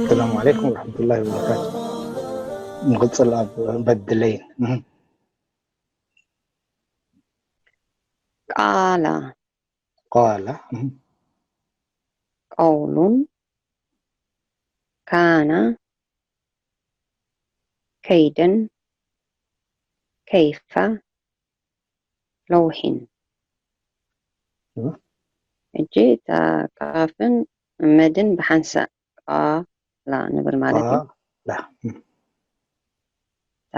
السلام عليكم ورحمة الله وبركاته. نقص الأب بدلين. مهم. ቃላ قال. مهم. ቀውሉን ካና ከይደን ከይፋ ለውሒን። እህ። ሕጂ እታ ቃፍን መድን ብሓንሳእ ቃላ ንብል ማለት እዩ። قال. مهم. እታ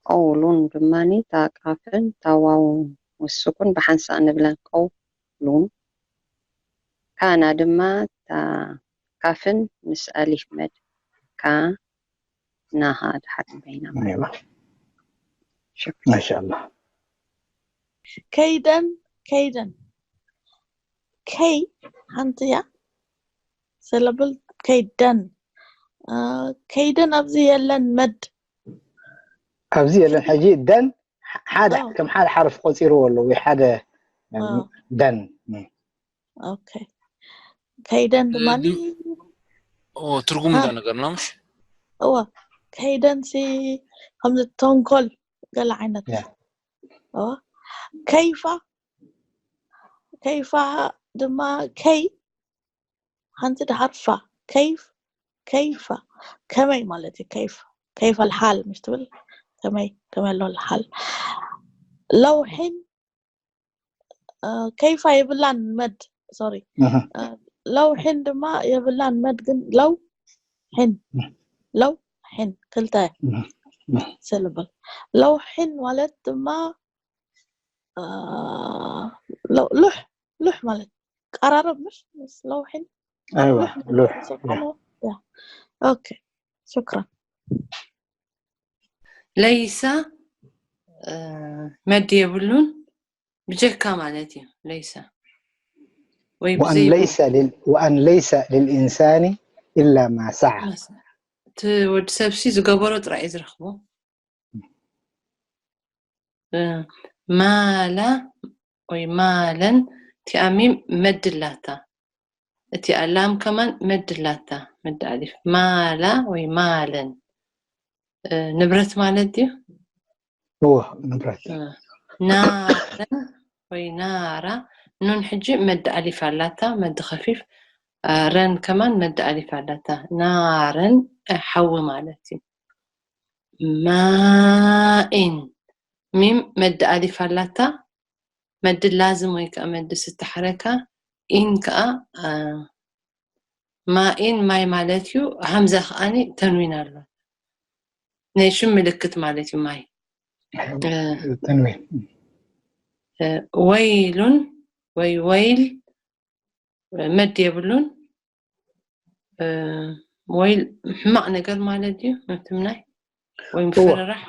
ቀውሉን ድማ እታ ቃፍን እታ ዋው ምስ ስኩን ብሓንሳእ ንብለን ቀውሉን። ካና ድማ እታ ካፍን ምስ ኣሊፍ መድ ካ ናሃ ድሓር በይና። أيوة. ሽክ ما شاء الله. ከይደን ከይደን ከይ ሓንቲ እያ። ሰለብል ከይደን አ፣ ከይደን ኣብዚ የለን መድ ኣብዚ የለን ሕጂ ደን ሓደ አዎ። ከም ሓደ ሓርፍ ቆፂርዎ ኣሎ ወይ ሓደ አዎ። ደን ኦኬ። ከይደን ድማ ድ- ኦ፣ ትርጉም አ። እንዳ ነገር ነው ምሽ? እወ ከይደን ሲ ከምዚ ተንኮል ገለ ዓይነት ያ። እወ ከይፋ ከይፋ ድማ ከይ ሓንቲ ድሓር ፋ ከይፍ ከይፋ ከመይ ማለት እዩ። ከይፍ ከይፍ ኣልሓል ምሽ ትብል ከመይ ከመይ ኣሎ ኣልሓል ለውሒን አ፣ ከይፋ የብላን መድ ሶሪ እህ። ለውሒን ድማ የብላን መድ ግን ለው ሒን ለው ሒን ክልተ እህ። ስልብል ለውሒን ማለት ድማ አ፣ ለው- ሉሕ ሉሕ ማለት ቀራረብ ምሽ ምስ ለውሒን أيوة ሉሕ ማለት لوح. ተሰቀሎ ያ ኦኬ ሽክራን ለይሰ እ፣ መድ የብሉን ብጀካ ማለት እዩ። ለይሰ ወይ وأن ብዘይ ليس لل... وأن ليس للإنسان إلا ما سعى. እቲ ወዲ ሰብሲ ዝገበሮ ጥራይ እዩ ዝረኽቦ። እ፣ ማላ ወይ ማለን እቲኣ ሚም መድ ኣላታ። እቲኣ ላም ከማን መድ ኣላታ። መድ ኣሊፍ ማላ ወይ ማለን እ፣ ንብረት ማለት ድዩ? هو ንብረት እ፣ ናረ ወይ ናራ ኑን ሕጂ መድ ኣሊፍ ኣላታ። መድ ከፊፍ እ፣ ረን ከማን መድ ኣሊፍ ኣላታ። ናረን እ፣ ሓዊ ማለት እዩ። ማኢን ሚም መድ ኣሊፍ ኣላታ። መድ ላዝም ወይ ከዓ መድ ዝተሓረካ ኢን ከዓ እ፣ ማኢን ማይ ማለት እዩ። ሃምዛ ከዓኒ ተንዊን ኣሎ። ናይ ሽም ምልክት ማለት እዩ ማይ። እ፣ ተንዊን እ፣ ወይሉን ወይ ወይል እ፣ መድ የብሉን። እ፣ ወይል ሕማቕ ነገር ማለት እዩ። ምትምናይ ወይ እወ። ምፍርራሕ።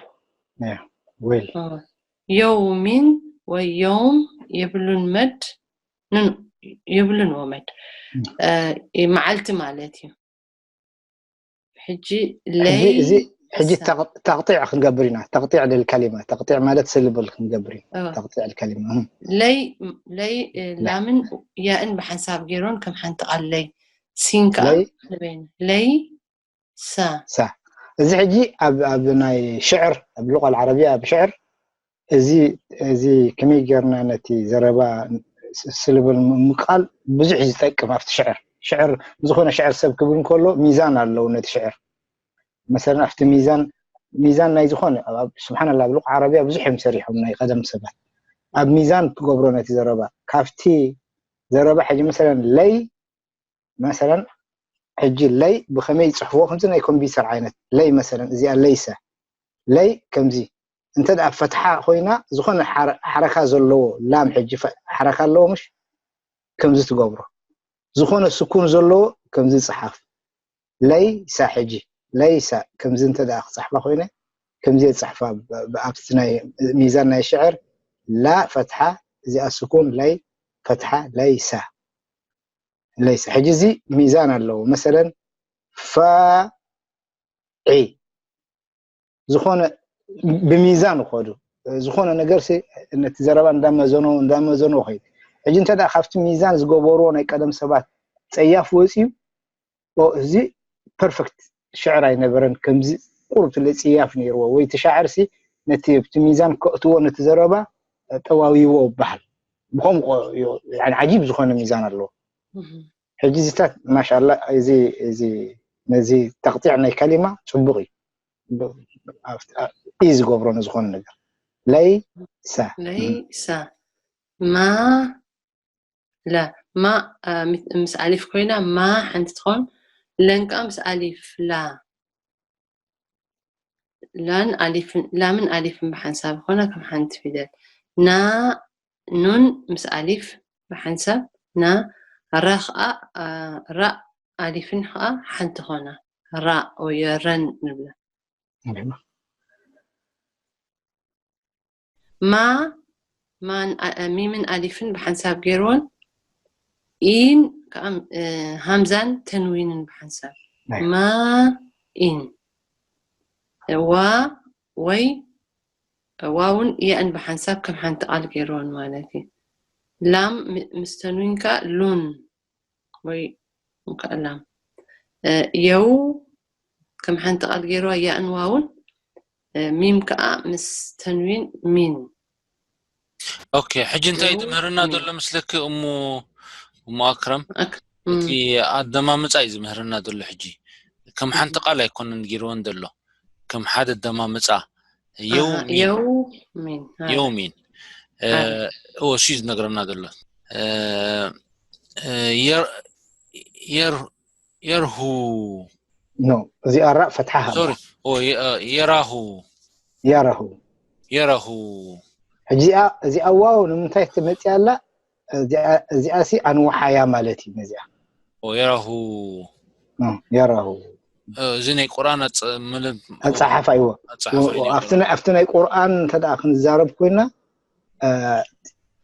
ያ፣ ወይል እ፣ የውሚን ወይ የውም የብሉን መድ ን- የብሉን ወመድ እም። እ፣ መዓልቲ ማለት እዩ። ሕጂ ሕጂ ለይ እዚ ሕጂ ሳ- ተቕ- ተቕጢዕ ክንገብር ኢና። ተቕጢዕ ልልከሊማ፣ ተቕጢዕ ማለት ስልብል ክንገብር ኢና። እወ። ተቕጢዕ ልከሊማ እም። ለይ ለይ እ፣ ላ- ላምን ያእን ብሓንሳብ ገይሮን ከም ሓንቲ ቃል ለይ ሲን ከዓ ለይ ንበይን ለይ ሳ ሳ እዚ ሕጂ ኣብ ኣብ ናይ ሽዕር ኣብ ሉቃ ዓረብያ ኣብ ሽዕር እዚ እዚ ከመይ ጌርና ነቲ ዘረባ ስ- ስልብል ምቃል ብዙሕ እዩ ዝጠቅም ኣብቲ ሽዕር ሽዕር ዝኾነ ሽዕር ሰብ ክብል እንከሎ ሚዛን ኣለዎ ነቲ ሽዕር መሰለን ኣብቲ ሚዛን ሚዛን ናይ ዝኾነ ኣብ- ኣብ ስብሓንላ ኣብ ሉቃ ዓረብያ ብዙሕ እዮም ሰሪሖም ናይ ቀደም ሰባት ኣብ ሚዛን ትገብሮ ነቲ ዘረባ ካብቲ ዘረባ ሕጂ መሰለን ለይ መሰለን ሕጂ ለይ ብኸመይ ይፅሕፍዎ ከምዚ ናይ ኮምፒውተር ዓይነት ለይ መሰለን እዚኣ ለይሰ ለይ ከምዚ እንተ ደኣ ፈትሓ ኮይና ዝኾነ ሓረ- ሓረካ ዘለዎ ላም ሕጂ ፈ- ሓረካ ኣለዎ ምሽ ከምዚ ትገብሮ ዝኾነ ስኩን ዘለዎ ከምዚ ይፅሓፍ ለይሳ ሕጂ ለይሳ ከምዚ እንተ ደኣ ክፅሕፋ ኮይነ ከምዚ የፅሕፋ ብ- ብ- ኣብቲ ናይ ሚዛን ናይ ሽዕር ላ ፈትሓ እዚኣ ስኩን ለይ ፈትሓ ለይሳ ለይሳ ሕጂ እዚ ሚዛን ኣለዎ መሰለን ፋዒ ዝኾነ ብሚዛን ይኸዱ ዝኾነ ነገር ነቲ ዘረባ እንዳመዘኖ እንዳመዘኖ ከይድ ሕጂ እንተ ደኣ ካብቲ ሚዛን ዝገበርዎ ናይ ቀደም ሰባት ጸያፍ ወጺኡ፣ ኦ፣ እዚ ፐርፌክት ሽዕር ኣይነበረን፣ ከምዚ ቁሩብ ስለ ጽያፍ ነይርዎ፣ ወይ እቲ ሻዕርሲ ነቲ ኣብቲ ሚዛን ከእትዎ ነቲ ዘረባ ጠዋዊዎ ይበሃል። ብኸምኡ ዮ-፣ ያኒ ዓጂብ ዝኾነ ሚዛን ኣለዎ። ሕጂ እዚታት ማሻላ፣ እዚ፣ እዚ፣ ነዚ ተቕጢዕ ናይ ከሊማ ጽቡቕ እዩ። ብ-፣ ኣብ-፣ ኢ ዝገብሮ ንዝኾነ ነገር። ለይሰ። ለይሰ። ማ፣ ላ። ማ፣ አ፣ ምስ፣ ምስ ኣሊፍ ኮይና ማ ሓንቲ ትኸውን። ለን ከኣ ምስ ኣሊፍ ላ። ላን ኣሊፍን፣ ላምን ኣሊፍን ብሓንሳብ ይኾና ከም ሓንቲ ፊደል። ና፣ ኑን ምስ ኣሊፍ ብሓንሳብ ና። ራ ከኣ፣ አ፣ ራ ኣሊፍን ከኣ ሓንቲ ኾና። ራ ወይ ረን ንብላ። ማ፣ ማን፣ ኣ-፣ ሚምን ኣሊፍን ብሓንሳብ ገይርዎን፣ ኢን ከኣ፣ እ፣ ሃምዛን ተንዊንን ብሓንሳብ። ናይ። ማ፣ ኢን። ዋ፣ ወይ፣ ዋውን ያእን ብሓንሳብ ከም ሓንቲ ቃል ገይርዎን ማለት እዩ። ላም ም-፣ ምስ ተንዊን ከኣ ሉን። ወይ እንከኣ ላም። እ፣ የው ከም ሓንቲ ቃል ገይርዋ ያእን ዋውን፣ እ፣ ሚም ከኣ ምስ ተንዊን ሚን። ኦኬ፣ ሕጂ እንታይ የው ትምህርና ሚን። ዘሎ መስለኪ እሙ፣ እሙ ኣክረም? ኣክ-፣ እም። እቲ ኣደማምጻ እዩ ዝምህርና ዘሎ ሕጂ። ከም ሓንቲ ቃል ኣይኮነን ገይርወን ዘሎ። ከም ሓደ ኣደማምጻ። የው ኣሃ፣ ሚን። የው ሚን። ሃ። የው ሚን። እ፣ ሃ። እዎ፣ እሱ እዩ ዝነግረና ዘሎ። እ፣ እ፣ የር-፣ የር-፣ የርሁ። ኖ፣ እዚኣ ራእ ፈትሓ ሃባ። ሶሪ። ኦ፣ የ-፣ እ፣ የራሁ። የራሁ። የራሁ። ሕጂ እዚኣ፣ እዚኣ ዋው ንምንታይ ትመጽእ ኣላ? እዚኣ፣ እዚኣሲ ኣንውሓያ ማለት እዩ ነዚኣ። ኦ፣ የራሁ። እ፣ የራሁ። እ፣ እዚ ናይ ቁርኣን ኣጸ-፣ ምልም-፣ ኣጸሓሕፋ እይዎ። ኣጸሓሕፋ እዩ ናይ ኣብቲ ቁርኣን። ናይ፣ ኣብቲ ናይ ቁርኣን እንተ ደኣ ክንዛረብ ኮይና፣ እ፣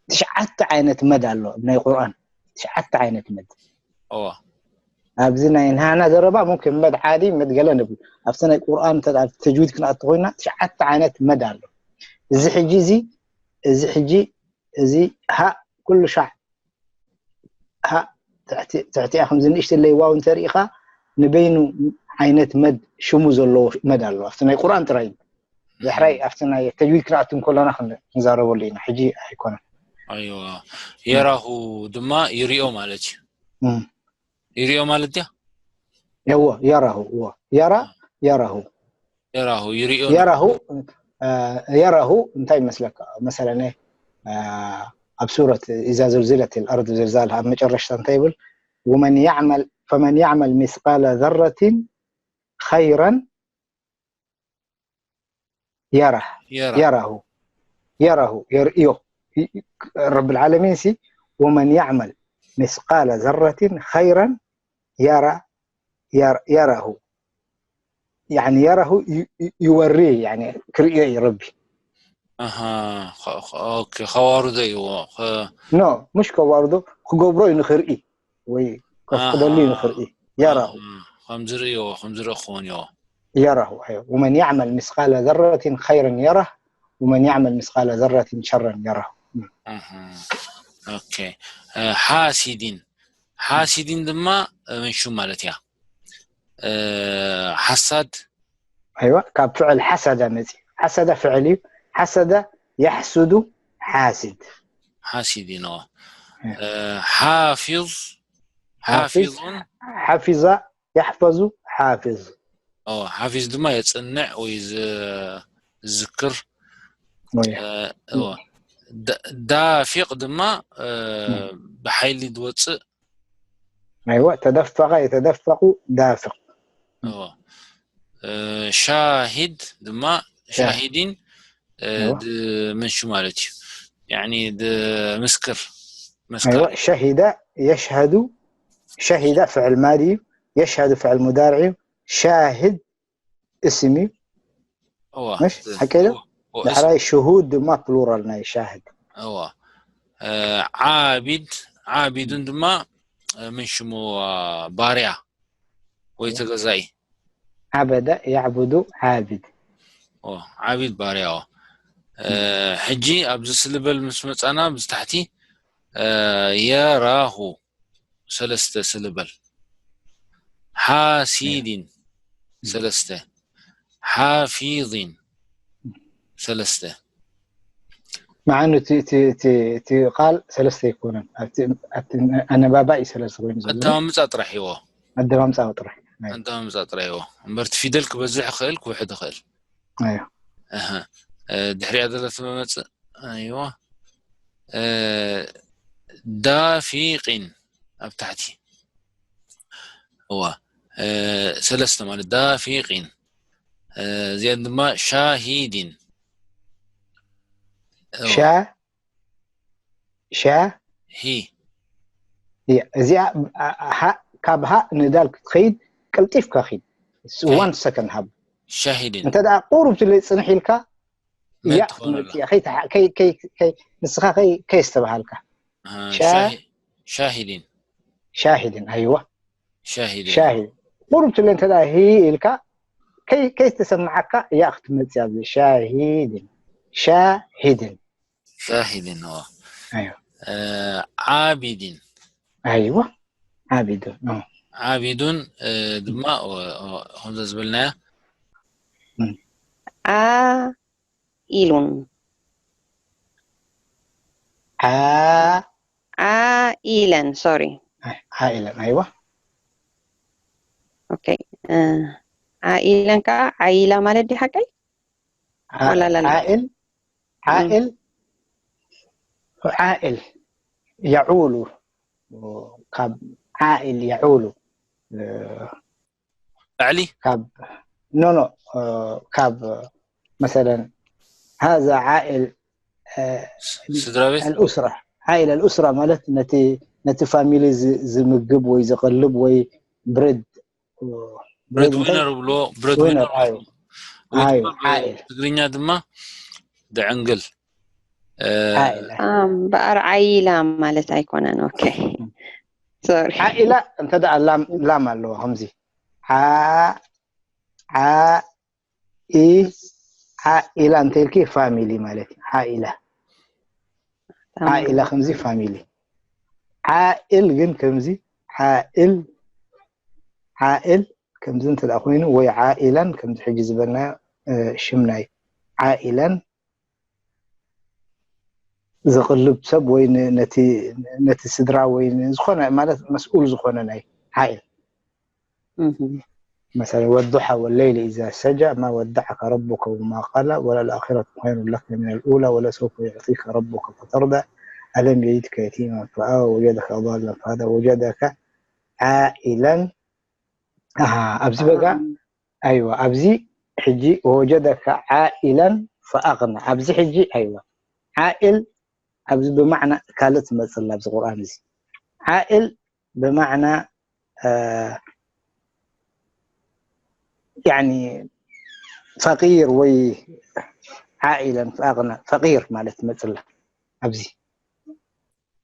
ትሽዓተ ዓይነት መድ ኣሎ ኣብ ናይ ቁርኣን። ትሽዓተ ዓይነት መድ። እዋ። ኣብዚ ናይ ንሃና ዘረባ ሙምኪን መድ ዓዲ፣ መድ ገለ ንብል። ኣብቲ ናይ ቁርኣን እንተ ደኣ ተጅዊድ ክንኣቱ ኮይና፣ ትሽዓተ ዓይነት መድ ኣሎ። እዚ ሕጂ እዚ፣ እዚ ሕጂ እዚ ሃእ ኩሉ ሻዕ ሃእ ትሕቲ-፣ ትሕቲኣ ከምዚ ንእሽተለይ ዋው እንተሪኢኻ ንበይኑ ዓይነት መድ ሽሙ ዘለዎ መድ ኣሎ። ኣብቲ ናይ ቁርኣን ጥራይ እዩ። ዳሕራይ ኣብቲ ናይ ተጅዊድ ክንኣቱ እንከሎና ክን-፣ ክንዛረበሉ ኢና። ሕጂ ኣይኮነን። ኣይዋ። የራሁ ድማ ይሪኦ ማለት እዩ። እም። ይሪኦ ማለት ድያ? እዎ፣ የራሁ፣ እዎ። የራ፣ የራሁ። የራሁ፣ ይሪኦ። የራሁ፣ እ፣ የራሁ እንታይ ይመስለካ? መሰለነ፣ እ፣ ኣብ ሱረት ኢዛ ዙልዚለት ኣልኣርድ ዝልዛልሃ ኣብ መጨረሽታ እንታይ ይብል? ወመን ያዕመል፣ ፈመን ያዕመል ሚስቃለ ዘረቲን ኸይረን የራህ፣ የራ። የራሁ፣ የራሁ፣ የርእዮ። ረብል ዓለሚን ሲ፣ ወመን ያዕመል ሚስቃለ ዘረቲን ኸይረን የራ፣ የራ፣ የራሁ። ያኒ የራሁ ዩ-፣ ዩ-፣ ይወሪ፣ ያኒ ክርእዮ እዩ ረቢ። ኣሃ፣ ኸ-፣ ኸ-፣ ኦኬ፣ ኸዋርዶ እዩ፣ ኸ-፣ ኖ፣ ምሽ ከዋርዶ፣ ክገብሮ እዩ ንኽርኢ፣ ወይ ከፍቅደሉ እዩ ኣሃ። ንኽርኢ። የራሁ። ኣሃ፣ ከም ዝርእዮ፣ ከም ዝርኢ ክኸውን እዩ። የራሁ፣ ኣይዋ። ወመን ያዕመል ሚስቃለ ዘረቲን ኸይረን የራህ፣ ወመን ያዕመል ሚስቃለ ዘረቲን ሸረን የራሁ። ኣሃ። ኦኬ። እ፣ ሓሲዲን። ሓሲዲን ድማ፣ እ፣ ምንሹ ማለት እያ። እ፣ ሓሳድ። ኣይዋ፣ ካብ ፍዕል ሓሰደ መጺ። ሓሰደ ፍዕል እዩ። ሓሰደ የሕሱዱ ሓሲድ። ሓሲዲን፣ ኦ። እ። እ፣ ሓፊዝ፣ ሓፊዝ፣ ሓፊዙን። ሓፊዛ፣ የሕፈዙ፣ ሓፊዝ። ኦ፣ ሓፊዝ ድማ የጽንዕ ወይ ዝ-፣ ዝዝክር። ወይ። እ፣ እዎ። ዳ-፣ ዳፊቕ ድማ፣ እ፣ እ። ብሓይሊ ዝወጽእ። ኣይዋ፣ ተደፈቐ፣ የተደፈቑ፣ ዳፍቕ። እዎ። እ፣ ሻሂድ ድማ፣ ሻ-፣ ሻሂዲን፣ እ፣ እዎ። ድ-፣ ምንሹ ማለት እዩ። ያኒ ድ-፣ ምስክር፣ መስካሪ። ኣይዋ፣ ሸሂደ፣ የሽሀዱ፣ ሸሂደ ፍዕል ማዲ እዩ፣ የሽሀዱ ፍዕል ሙዳርዕ እዩ፣ ሻሂድ እስም እዩ። እዋ፣ ምሽ? እ፣ ሓቂ ዶ? እዋ፣ እዋ፣ እስ-፣ ዳሕራይ ሽሁድ ድማ ፕሉራል ናይ ሻህድ። እዋ። እ፣ ዓቢድ፣ ዓቢዱን ድማ፣ እ፣ ምን ሽሙ፣ እ፣ ባርያ ወይ ተገዛኢ። ዓበደ፣ ያዕቡዱ፣ ዓቢድ። ኦ፣ ዓቢድ ባርያ፣ ኦ። እ፣ ሕጂ ኣብዚ ስልበል ምስ መጻና፣ ኣብዚ ታሕቲ፣ የራሁ ሰለስተ ስልበል። ሓሲዲን ሰለስተ። ሓፊዚን ሰለስተ። መዓኑ እቲ ቃል ሰለስተ ኣይኮነን፣ ኣብቲ ኣነባባይ ሰለስተ ኮይኑ ዘሎ ኣተማምፃ ጥራሕ ይዎ ኣደማምፃ ጥራሕ። ኣተማምፃ ጥራሕ ይዎ እምበርቲ ፊደል ክበዝሕ ይኽእል ክውሕድ ይኽእል። ኣዮ ድሕሪያ ዘሎ ትመመፅእ ኣይዋ ዳፊቂን ኣብ ታሕቲ እዋ ሰለስተ ማለት ዳፊቂን እዚኣን ድማ ሻሂዲን ሻ ሻ ሂ እዚኣ ካብ ሃእ ንዳል ክትኸይድ ቀልጢፍካ ኺድ one second ሃብ። ሻሂዲን እንተ ደኣ ቁሩብ ትለ ፅንሕ ኢልካ መን ያ ትኾን ኣላ? ክትመፅእ እያ። ከይተሓ- ከይ- ከይ- ከይ- ንስኻ ከይ- ከየስተባሃልካ ኣሃ፣ ሻ- ሻሂ- ሻሂዲን ሻሂድን ኣይዋ ሻሂዲን ሻሂድ ቁሩብ ትለ እንተ ደኣ ሂ ኢልካ ከይ- ከይተሰማዓካ ያ ክትመፅእ ኣብዚ ሻሂድን ሻሂድን ሻሂዲን ዋ ኣይዋ ዓቢዲን ኣይዋ ዓቢድን እ። ዓቢዱን ድማ ከምዚ ዝበልናያ ዓ ኢሉን ዓ ዓ ኢለን ሶሪ ዓ ኢለን ኣይዋ ኦኬ ዓ ኢለን ከዓ ዓይላ ማለት ዲ ሓቀይ ዓ- ወላ ላ ላ። ዓእል ዓእል ዓእል የዑሉ ካብ ዓእል የዑሉ ላዕሊ ካብ ኖ ኖ ካብ መሰለን هذا عائل ስድራ ቤት الأسرة عائل الأسرة ማለት ነቲ ነቲ ፋሚሊ ዝ- ዝምግብ ወይ ዘቐልብ ወይ ብሬድ ብሬድ ዊነር ብሎ ብሬድ ዊነር ዊነር ኣዩ ኣዩ ዓእል ትግርኛ ድማ ደዕንግል ዓእል እምበኣር ዓይላ ማለት ኣይኮነን። ኦኬ ሶሪ ዓኢላ እንተ ደኣ ላም ላም ኣለዎ ከምዚ ዓ ዓ ኢ ዓኢላ እንተ ኢልኪ ፋሚሊ ማለት እዩ። ዓኢላ ዓኢላ ከምዚ ፋሚሊ ዓእል ግን ከምዚ ዓእል ዓእል ከምዚ እንተ ደኣ ኮይኑ ወይ ዓኢላን ከምዚ ሕጂ ዝበልናዮ እ፣ ሽም ናይ ዓኢላን ዘቕልብ ሰብ ወይ ን- ነቲ ነቲ ስድራ ወይ ን- ዝኾነ ማለት መስኡል ዝኾነ ናይ ዓእል እህም። مثلا والضحى والليل إذا سجى ما ودعك ربك وما قلى وللآخرة خير لك من الأولى ولسوف يعطيك ربك فترضى ألم يجدك يتيما فآوى وجدك ضالا فهدى وجدك عائلا ኣሃ ኣብዚ በጋ ኣይዋ ኣብዚ ሕጂ وجدك عائلا فأغنى ኣብዚ ሕጂ ኣይዋ ዓእል ኣብዚ ብማዕና ካልእ ትመፅእ ኣላ ኣብዚ ቁርኣን እዚ ዓእል ብማዕና እ፣ ያኒ ፈቂር ወይ ዓኢለን ኣቕና ፈቂር ማለት ትመፅላ ኣብዚ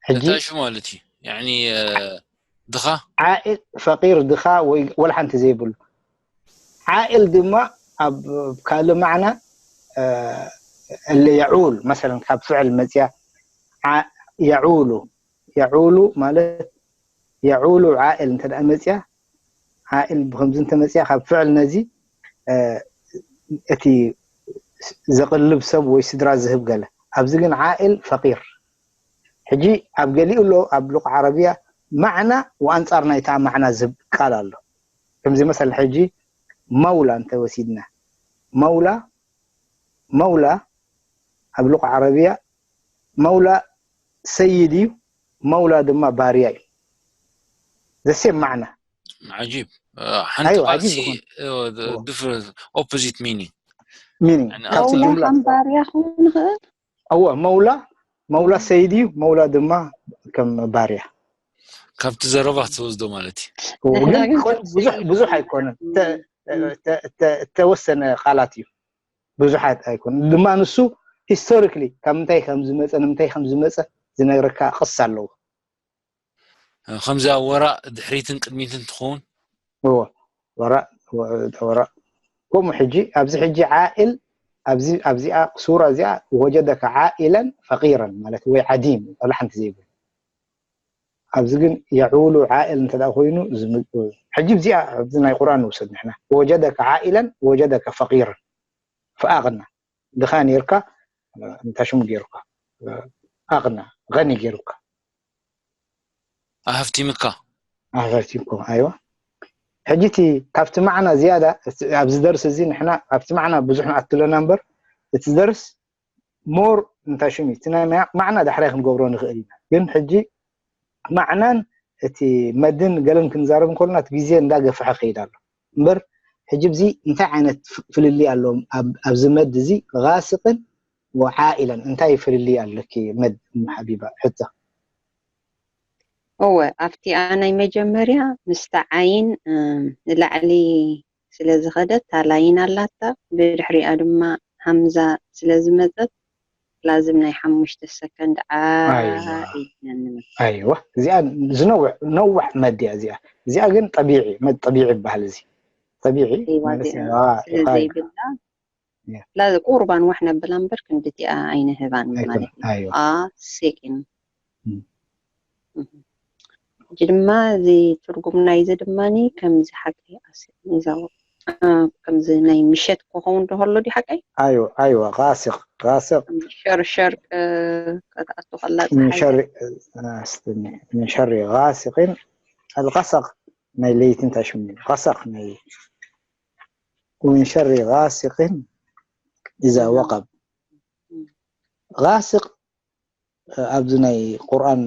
ሕጂ እንታይ ሽሙ ማለት እዩ ያኒ ድኻ ዓእል ፈቂር ድኻ ወይ ወላ ሓንቲ ዘይብሉ ዓእል ድማ ኣብ ካልእ ማዕና እ፣ እለ የዑል መሰለን ካብ ፍዕል መፅያ ዓ- የዑሉ የዑሉ ማለት የዑሉ ዓእል እንተ ደኣ መፅያ ዓእል ብከምዚ እንተ መፅያ ካብ ፍዕል ነዚ እ፣ እቲ ዘቕልብ ሰብ ወይ ስድራ ዝህብ ገለ ኣብዚ ግን ዓእል ፈቂር ሕጂ ኣብ ገሊኡ ኣሎ ኣብ ሉቕ ዓረብያ ማዕና ወኣንጻር ናይታ ማዕና ዝህብ ቃል ኣሎ ከምዚ መሰል ሕጂ መውላ እንተ ወሲድና መውላ መውላ ኣብ ሉቕ ዓረብያ መውላ ሰይድ እዩ መውላ ድማ ባርያ እዩ ዘሴም ማዕና ዓጂብ ሓንቲ ኣይዋ፣ ቃልሲ ዓጂብ ዝኾነ። ድፍር ኦፖዚት ሚኒንግ ሚኒንግ ያኒ ካብቲ መውላ ጅምላ ከም ባርያ ክኸውን ይኽእል እወ መውላ መውላ ሰይድ እዩ መውላ ድማ ከም ባርያ ካብቲ ዘረባ ክትወስዶ ማለት እዩ እወ፣ ግን ክኾን ብዙሕ ብዙሕ ኣይኮነን ተ- ተ- ተ- ተወሰነ ቃላት እዩ ብዙሓት ኣይኮነን ድማ ንሱ ሂስቶሪክሊ ካብ ምንታይ ከም ዝመፀ ንምንታይ ከም ዝመፀ ዝነግረካ ቅስ ኣለዎ ከምዚ ኣብ ወራእ ድሕሪትን ቅድሚትን ትኸውን እዎ ወራእ ወራእ ከምኡ ሕጂ ኣብዚ ሕጂ ዓእል ኣብዚ ኣብዚኣ ሱራ እዚኣ ወጀደካ ዓኢለን ፈቂረን ማለት ወይ ዓዲም ወላ ሓንቲ ዘይብሉ ኣብዚ ግን የዑሉ ዓእል እንተ ደኣ ኮይኑ ዝም-፣ ሕጂ እዚኣ ኣብዚ ናይ ቁርኣን ንውሰድ ንሕና። ወጀደከ ዓኢለን ወጀደከ ፈቂረን ፈኣቕና። ድኻ ኔርካ፣ እንታይ ሽሙ ጌሩካ? ኣቕና፣ ገኒ ጌሩካ። ኣሃፍቲምካ። ኣሃፍቲምኩም፣ ኣይዋ። ሕጂ እቲ ካብቲ ማዕና ዝያዳ፣ እቲ ኣብዚ ደርሲ እዚ ንሕና ኣብቲ ማዕና ብዙሕ ንኣትለና እምበር፣ እቲ ደርስ ሞር እንታይ ሽሙ እዩ? እቲ ናይ ማ-፣ ማዕና ዳሕራይ ክንገብሮ ንኽእል ኢና። ግን ሕጂ ማዕናን እቲ መድን ገለን ክንዛረብ እንከለና እቲ ግዜ እንዳገፍሐ ከይድ ኣሎ። እምበር ሕጂ እዚ እንታይ ዓይነት ፍ-፣ ፍልልይ ኣለዎም? ኣብ-፣ ኣብዚ መድ እዚ ጋስቕን ወዓኢለን እንታይ ፍልልይ ኣለኪ? መድ እም ሓቢባ ሕቶ። እወ፣ ኣብቲኣ ናይ መጀመርያ ምስታ ዓይን፣ እም፣ ንላዕሊ ስለ ዝኸደት፣ እታ ላይን ኣላታ፣ ብድሕሪኣ ድማ ሃምዛ ስለ ዝመጸት፣ ላዝም ናይ ሓሙሽተ ሰከንድ ዓ-፣ ኣይዋ። ኢልናኒ። ኣይዋ፣ እዚኣ ዝነውሕ፣ ነዋሕ መድ እያ እዚኣ። እዚኣ ግን ጠቢዒ፣ መድ ጠቢዒ ይበሃል እዚ። ጠቢዒ፣ እዋ፣ ማለት እዚኣ ዋ፣ ስለ ዘይብላ፣ ያ። ላ-፣ ቁርባን ዋሕ ነብላ እምበር፣ ክንድቲኣ ኣይንህባን ማለት እዩ። ኣይዋ። ዓ-፣ ሴቂን። እም። እም። ሕጂ ድማ እዚ ትርጉም ናይዚ ድማኒ ከምዚ ሓቂ ኣስ-፣ ይዛው-፣ እ፣ ከምዚ ናይ ምሸት ክኸውን ዶ ከሎ ድዩ ሓቀይ? ኣይዋ፣ ኣይዋ፣ ጋስቕ፣ ጋስቕ። ከምዚ ሸርሸር፣ እ፣ ከተኣቱ ከላ ምን ፀሓይ ሸሪ፣ እ፣ ኣስትኒ፣ ምን ሸሪ ጋስቕን፣ ኣልጋሰቕ ናይ ለይቲ እንታይ ሽሙ? ጋሰቕ ናይ፣ ومن شر غاسق إذا وقب። ጋስቕ፣ እ፣ ኣብዚ ናይ ቁርኣን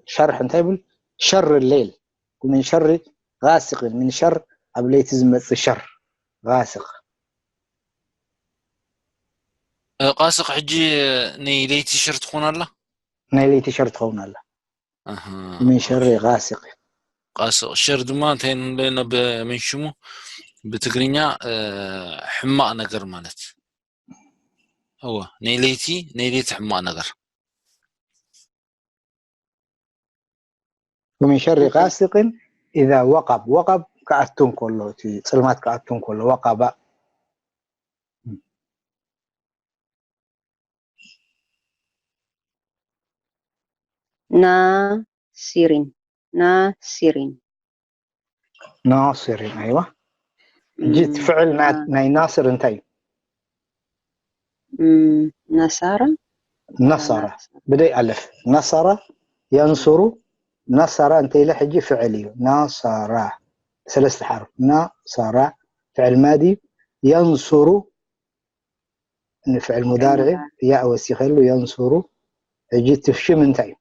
ሸርሕ እንታይ ይብል? ሸር ሌል። ومن شر غاسق፣ ምን ሸር ኣብ ለይቲ ዝመጽእ ሸር። ጋስቕ። እ፣ ቃስቕ ሕጂ ናይ ለይቲ ሸር ትኾን ኣላ? ናይ ለይቲ ሸር ትኸውን ኣላ። ኣሃ። ምን ሸሪ ጋስቕ። ቃስቕ ሸር ድማ እንታይ ንብሎ ኢና ብ-፣ ምን ሽሙ ብትግርኛ፣ እ፣ ሕማቕ ነገር ማለት። እወ፣ ናይ ለይቲ፣ ናይ ለይቲ ሕማቕ ነገር። ومن شر غاسق إذا وقب። ወቀብ ክኣቱ እንከሎ፣ እቲ ጽልማት ክኣቱ እንከሎ፣ ወቀባ። ናሲሪን፣ ናሲሪን። ናሲሪን፣ ኣይዋ። ሕጂ እቲ ፍዕል ና-፣ ናይ ናስር እንታይ እዩ? እም፣ ነሳራ? ነሳራ። ብደይ ኣለፍ። ነሳራ፣ የንሱሩ፣ ነሳራ እንተ ኢለ ሕጂ ፍዕል እዩ። ነሳራ። ሰለስተ ሓርፍ። ነሳራ፣ ፍዕል ማዲ፣ የንሱሩ፣ ንፍዕል ሙዳርዒ፣ ያእ ወሲኸሉ፣ የንሱሩ። ሕጂ እቲ ሽም እንታይ እዩ?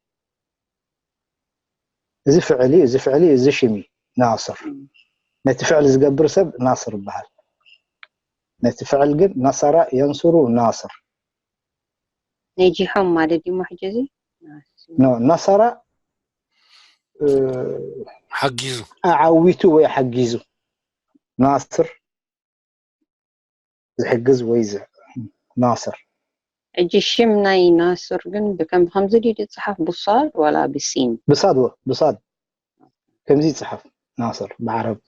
እዚ ፍዕል እዩ፣ እዚ ፍዕል እዩ፣ እዚ ሽም እዩ። ናስር። ነቲ ፍዕል ዝገብር ሰብ ናስር ይበሃል። ነቲ ፍዕል ግን ነሰራ የንሱሩ ናስር። ነጂሖም ማለት ድዩ ሕጂ እዚ? ኖ፣ ነሰራ፣ እ፣ ሓጊዙ። ኣዓዊቱ ወይ ሓጊዙ። ናስር ዝሕግዝ ወይ ዝ-፣ ናስር። ሕጂ ሽም ናይ ናስር ግን ብከም-፣ ብከምዚ ድዩ ዝጸሓፍ? ብሳድ ዋላ ብሲን? ብሳድ ወ-፣ ብሳድ። ከምዚ ይጽሓፍ ናስር ብዓረብ።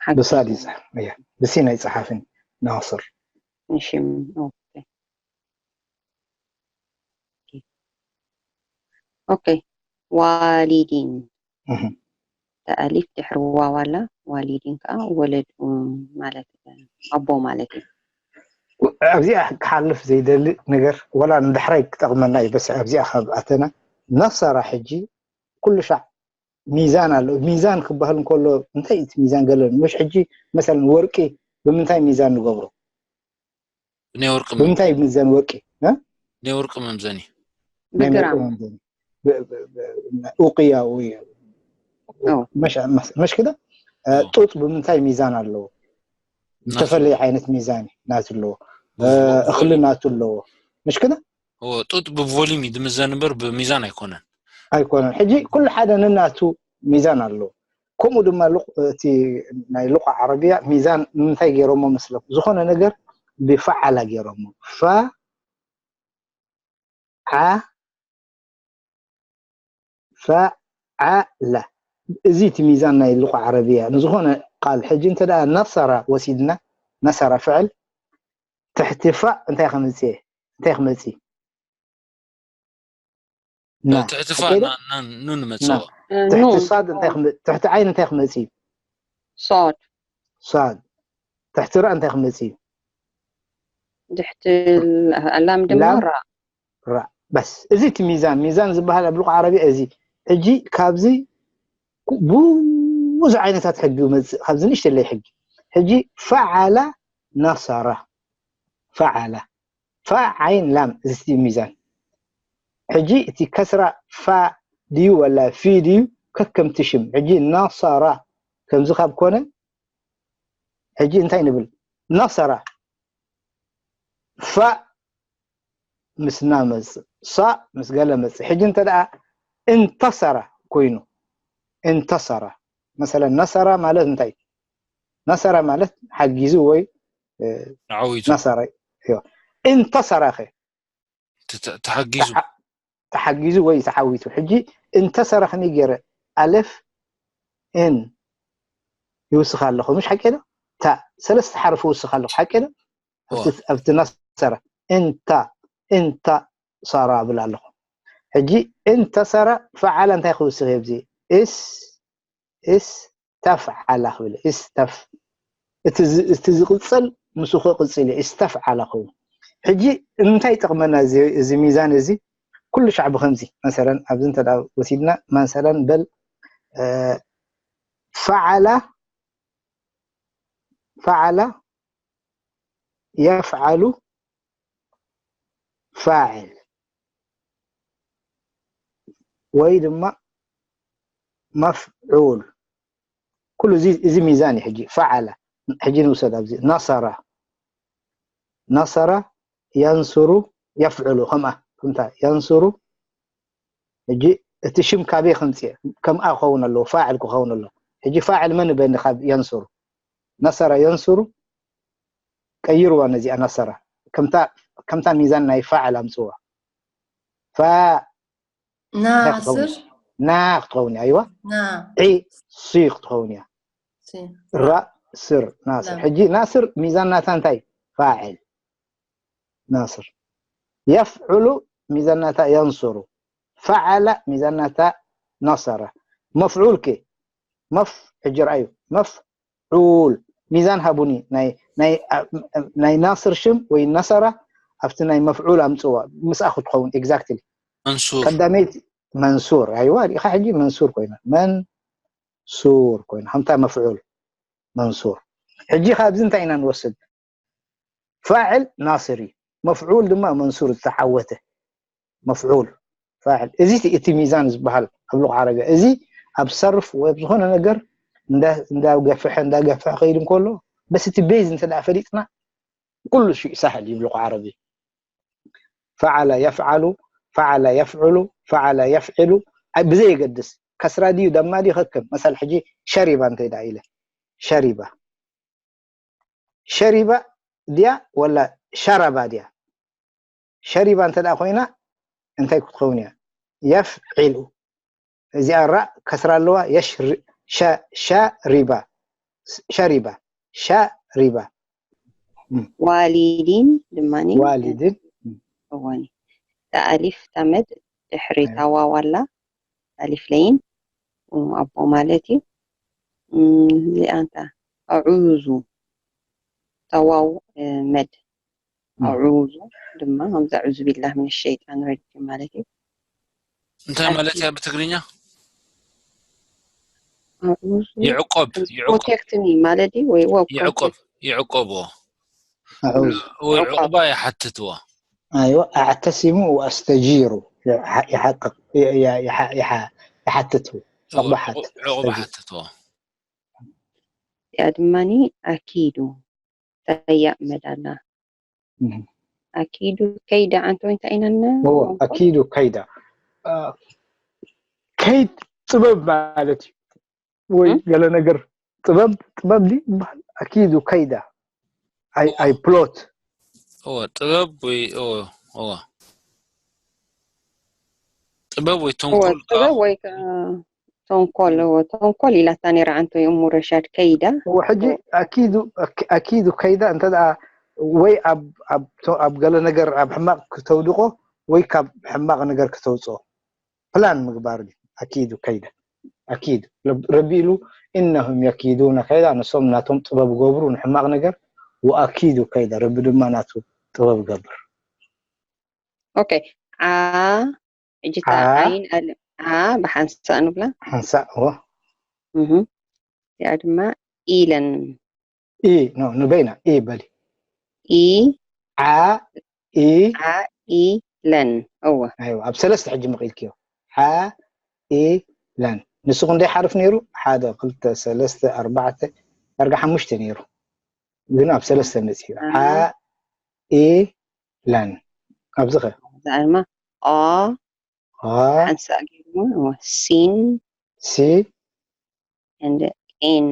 ሓቂ። ብሳድ ይጽሓፍ። እያ። ብሲን ኣይጽሓፍን ናስር። ንሽም፣ ኦኬ። ኦኬ። ዋሊዲን። እህ። እታ ኣሊፍ ድሕሪ ዋው ኣላ፣ ዋሊዲን ከዓ ወለድ፣ እም፣ ማለት፣ ኣቦ ማለት እዩ። ኣብዚኣ ክሓልፍ ዘይደሊ ነገር፣ ወላ ንዳሕራይ ክጠቕመና እዩ፣ በስ ኣብዚኣ ካብ ኣተና፣ ነሰራ ሕጂ ኩሉ ሻዕ ሚዛን ኣሎ። ሚዛን ክበሃል እንከሎ፣ እንታይ እዩ እቲ ሚዛን? ገለ፣ ምሽ ሕጂ መሰለን ወርቂ ብምንታይ ሚዛን ንገብሮ? ብናይ ወርቂ መ-፣ ብምንታይ ይምዘን ወርቂ? እ? ናይ ወርቂ መምዘኒ። ናይ ብግራም። ወርቂ መምዘኒ። ብ-፣ ብ-፣ ብ-፣ ኡቅያ ወይ ኦ። መሽ-፣ መሽ-፣ መሽ ክደ? እ፣ ኦ። ጡጥ ብምንታይ ሚዛን ኣለዎ? ዝተፈለየ ዓይነት ሚዛን ናቱ ኣለዎ። እ፣ ብቮ-፣ እኽሊ ናቱ ኣለዎ። መሽ ክደ? ኦ፣ ጡጥ ብቮሊም እዩ ዝምዘን እምበር ብሚዛን ኣይኮነን። ኣይኮነን። ሕጂ ኩሉ ሓደ ነናቱ ሚዛን ኣለዎ። ከምኡ ድማ ሉቕ-፣ እቲ ናይ ሉቃ ዓረብያ ሚዛን ንምንታይ ገይሮሞ መስለኩም? ዝኾነ ነገር ብፈዓላ ገይሮሞ። ፈ-፣ ዓ-፣ ፈዓላ። እዚ እቲ ሚዛን ናይ ሉቃ ዓረብያ። ንዝኾነ ቃል ሕጂ እንተ ደኣ ነሰራ ወሲድና፣ ነሰራ ፍዕል፣ ትሕቲ ፋእ እንታይ ከምጽእ? እንታይ ክመጽእ? ና ትሕቲ ፋ ሓቀይ ዶ? ና ና- ኑን መጽዎ እ፣ ኑ ትሕቲ ሳድ እንታይ ክመ- ትሕቲ ዓይን እንታይ ክመጽእ እዩ? ሶድ ሳድ። ትሕቲ ራእ እንታይ ክመጽእ እዩ? ድሕቲ ኣላም ድማ ላም? ራ ራእ። በስ እዚ እቲ ሚዛን፣ ሚዛን ዝበሃል ኣብ ሉቃ ዓረብያ እዚ። ሕጂ ካብዚ ብዙሕ ዓይነታት ሕጊ ይመጽእ፣ ካብዚ ንእሽተለይ ሕጊ። ሕጂ ፈዓላ ነሰራ፣ ፈዓላ፣ ፋ ዓይን ላም፣ እዚ እቲ ሚዛን። ሕጂ እቲ ከስራ ፋ ድዩ ወላ ፊ ድዩ ከከምቲ ሽም። ሕጂ ነሰራ ከምዚ ካብ ኮነ፣ ሕጂ እንታይ ንብል? ነሰራ ፋ ምስ ና መጽእ፣ ሳ ምስ ገለ መጽእ። ሕጂ እንተ ደኣ እንተሰራ ኮይኑ፣ እንተሰራ፣ መሰለን ነሰራ ማለት እንታይ? ነሰራ ማለት ሓጊዙ ወይ፣ እ፣ ንዓዊቱ ነሰራ። እዮ። እንተሰራ ኸ? ተ- ተሓጊዙ ተሓ- ተሓጊዙ ወይ ተዓዊቱ። ሕጂ እንተሰራ ከመይ ገይረ? ኣለፍ፣ ን ይውስኽ ኣለኹ፣ ምሽ ሓቂ ዶ? ታ ሰለስተ ሓርፊ ይውስኽ ኣለኹ፣ ሓቂ ዶ? ኣብቲ- ኣብቲ ነሰራ እንታ፣ እንታ ሰራ እብል ኣለኹ። ሕጂ እንተሰራ ፈዓላ እንታይ ክውስኽ እየ ኣብዚ? እስ፣ እስ ተፍዓላ ክብል፣ እስ ተፍ-፣ እቲ ዝ-፣ እቲ ዝቕጽል ምስኡ ክቕጽል እዩ፣ እስ ተፍዓላ ክብል። ሕጂ እንታይ ይጠቕመና እዚ፣ እዚ ሚዛን እዚ? ኩሉ ሻዕ ብኸምዚ፣ መሰለን፣ ኣብዚ እንተ ደኣ ወሲድና፣ መሰለን፣ በል፣ እ፣ ፈዓላ፣ ፈዓላ የፍዓሉ ፋዕል ወይ ድማ መፍዑል። ኩሉ እዚ፣ እዚ ሚዛን እዩ። ሕጂ ፈዓላ፣ ሕጂ ንውሰድ ኣብዚ፣ ነሰራ፣ ነሰራ፣ የንስሩ፣ የፍዕሉ፣ ከምኣ፣ ከምታ፣ የንስሩ። ሕጂ እቲ ሽም ካበይ ከምጽእ? ከምኣ ክኸውን ኣለዎ፣ ፋዕል ክኸውን ኣለዎ። ሕጂ ፋዕል መን ይበኒ ካብ የንስሩ? ነሰራ፣ የንስሩ፣ ቀይርዋ ነዚኣ ነሰራ። ከምታ፣ ከምታ ሚዛን ናይ ፋዕል ኣምጽዋ። ፋ፣ እንታይ ክትኸውን ናስር እያ? ና ክትኸውን እያ፣ ኣይዋ። ና ዒ፣ ሲ ክትኸውን እያ። ሲ- ራ፣ ስር፣ ናስር። ላም። ሕጂ ናስር ሚዛን ናታ እንታይ? ፋዕል። ናስር። የፍዕሉ ሚዛን ናታ የንስሩ። ፈዓላ ሚዛን ናታ ነሰረ። መፍዑል ከ? መፍ፣ ሕጂ ረኣዩ። መፍዑል። ሚዛን ሃቡኒ። ናይ፣ ናይ፣ ናይ ናስር ሽም ወይ ነሰራ ኣብቲ ናይ መፍዑል ኣምጽዋ። ምስኣ ክትኸውን፣ exactly። መንሱር ቀዳመይቲ መንሱር። ኣይዋ፣ ሪኢኻ ሕጂ መንሱር ኮይና። መንሱር ኮይና። ከምታ መፍዑል መንሱር። ሕጂ ካብዚ እንታይ ኢና ንወስድ? ፋዕል ናስር እዩ። መፍዑል ድማ መንሱር ዝተዓወተ። መፍዑል ፋዕል። እዚ እቲ፣ እቲ ሚዛን ዝበሃል ኣብ ሉቕ ዓረብያ። እዚ ኣብ ሰርፍ ወይ ኣብ ዝኾነ ነገር እንዳ፣ እንዳገፍሐ፣ እንዳገፍሐ ከይድ እንከሎ፣ በስ እቲ ቤዝ እንተ ደኣ ፈሊጥና፣ ኩሉ ሽይ ሳህል እዩ ሉቕ ዓረብያ። ፈዓለ የፍዓሉ፣ ፈዓለ የፍዕሉ፣ ፈዓለ የፍዕሉ፣ ኣይ፣ ብዘየገድስ፣ ከስራ ድዩ፣ ደማ ድዩ፣ ከከም። መሰል ሕጂ ሸሪባ እንተ ደኣ ኢለ፣ ሸሪባ። ሸሪባ ድያ ወላ ሸረባ ድያ? ሸሪባ እንተ ደኣ ኮይና፣ እንታይ ክትኸውን እያ? የፍዒሉ። እዚኣ ራ ከስራ ኣለዋ። የሽ-፣ ሸ-፣ ሸሪባ። ሸሪባ። ሸሪባ። ዋሊዲን ድማ ዋሊድን። እወኒ። እታ ኣሊፍ፣ እታ መድ ድሕሪ እታ ዋው ኣላ፣ ኣሊፍ ለይን፣ እም፣ ኣቦ ማለት እዩ። እም፣ እዚኣ እንታ ኣዑዙ፣ እታ ዋው፣ እ፣ መድ። ኣዑዙ ድማ ከምዚ ኣዑዙ ቢላህ ምን ሸይጣን ረጂም ማለት እዩ። እንታይ ማለት እያ ብትግርኛ? ኣዑዙ ይዕቆብ፣ ይዕቆብ፣ ፕሮቴክት ሚ ማለት እዩ ወይ ወ ይዕቆብ፣ ይዕቆብዎ። ኣዑዝ። ወይ ዕቑባ ይሓትትዎ። ኣይዋ፣ ኣዕተሲሙ ወኣስተጂሩ። ይሓ-፣ ይሓቅቕ፣ ይ-፣ ይ-፣ ይሓ-፣ ይሓ-፣ ይሓትት። ዕቑባ ሓትት። ዕቑባ ሓትትዎ። እዚኣ ድማኒ ኣኪዱ ተያእ መዳላ። እም። ኣኪዱ ከይዳ ኣንተ ወይ እንታይ ኢናና? እዎ፣ ኣኪዱ ከይዳ። አ፣ ከይድ ጥበብ ማለት እዩ። ወይ እም? ገለ ነገር ጥበብ፣ ጥበብ ድዩ ይበሃል? ኣኪዱ ከይዳ። ኣይ፣ ኣይ ፕሎት። እዎ፣ ጥበብ ወይ፣ እዎ፣ እዎ። ጥበብ ወይ እዎ፣ ተንኮል ጥበብ ወይ ከ-፣ ተንኮል፣ እዎ፣ ተንኮል ኢላታ ነይራ ኣንተ ወይ እሙ ረሻድ ከይዳ። እዎ፣ ሕጂ ኣኪዱ፣ ኣኪ-፣ ኣኪዱ ከይዳ እንተ ደኣ ወይ ኣብ፣ ኣብ፣ ቶ-፣ ኣብ ገለ ነገር ኣብ ሕማቕ ክተውድቆ ወይ ካብ ሕማቕ ነገር ክተውጽኦ። ፕላን ምግባር ድዩ? ኣኪዱ ከይደ ኣኪዱ ረቢ ኢሉ እነሁም የኪዱነ ከይዳ ንሶም ናቶም ጥበብ ገብሩ ንሕማቕ ነገር ወኣኪዱ ከይደ ረቢ ድማ ናቱ ጥበብ ገብር። ኦኬ ዓ እጅታ ዓይን ኣለ ዓ ብሓንሳእ ንብላ ሓንሳእ ዎ ያ ድማ ኢለን ኢ ኖ ንበይና ኢ በሊ ኢ ዓ ኢ ዓ ኢ ለን እወ ኣይዋ ኣብ ሰለስተ ሕጂ መቒልክዮ ሓ ኢ ለን ንሱ ክንደይ ሓርፍ ነይሩ ሓደ ክልተ ሰለስተ ኣርባዕተ ዳርጋ ሓሙሽተ ነይሩ ግን ኣብ ሰለስተ መፂኡ ሓ ኢ ለን ኣብዚ ኸ ዛዕማ ኦ ሓንሳእ ገይሩ ሲን ሲ ኤን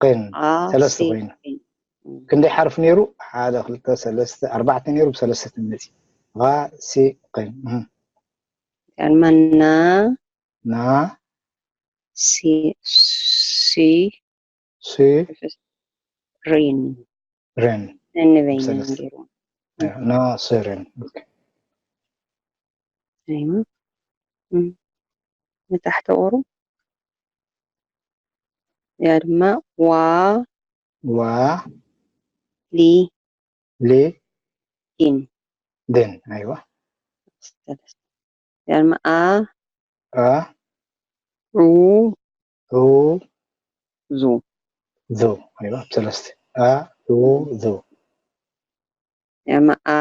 ቅን ሰለስተ ኮይኑ ክንደይ ሓርፍ ነይሩ ሓደ ክልተ ሰለስተ ኣርባዕተ ነይሩ ብሰለስተ ትመፂ ሲ ቅን ዛዕማ ና ና ሲ ሲ ሲ ሪን ሬን ነንበይነን ሰለስተ። ገይሩ ና ስርን ኣይማ ንታሕቲ ቁሩ ያ ድማ ዋ ዋ ሊ ሊ ኢን ድን ኣይዋ ያ ድማ ኣ ኣ ዑ ዑ ዙ ዙ ኣይዋ ሰለስተ ኣ ዑ ዙ ያ ድማ ኣ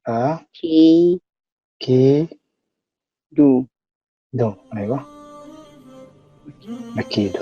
ኣ ኪ ኪ ዱ ዱ ኣይዋ ኣኪዱ